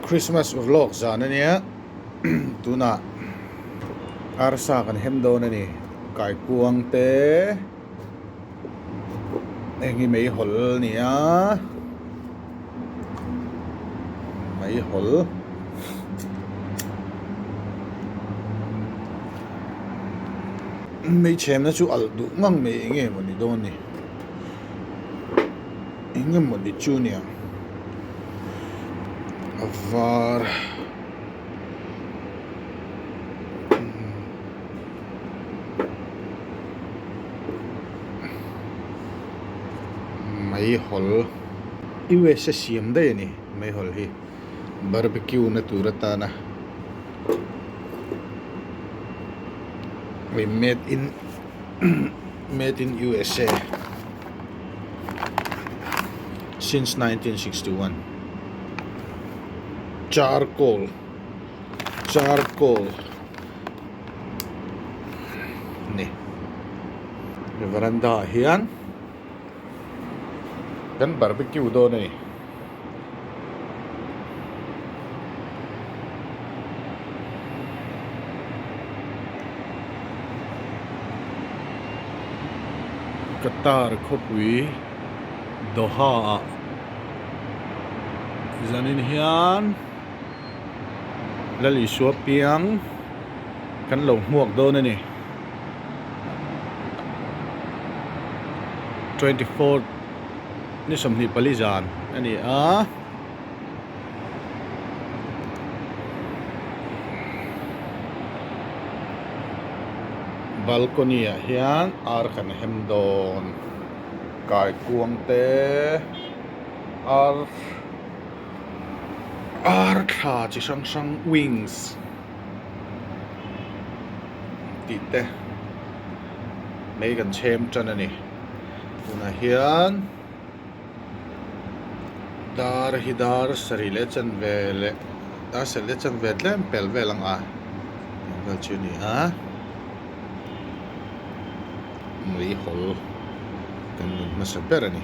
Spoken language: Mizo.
Christmas vlog zan a nia tunah arsa kan hem dawn a ni kaikuang te heng hi meihawl a ni a meihawl meichhemna chu alh duh ngang mai eng nge maw ni dawn ni. Eng emaw ni chu nia a var meihawl USA siam daih a ni meihawl hi barbecue na tur atana hei made in made in USA since 1961 charcoal charcoal ni veranda ah hian kan barbecue dawn a ni. Qatar khawpui Doha ah zanin hian Lal Isua piang kan lo hmuak dawn a ni. 24 Ni 24 zan a ni a. Balcony ah hian ar kan hem dawn. Kaikuang te ar ar thla chi hrang hrang wings tih te mei kan chhem tan a ni. Tunah hian dar hi dar sarih leh chanve leh dar sarih leh chanve tlem pel vel ang a tih vel chu a ni a meihawl kan nun hmasa ber a ni.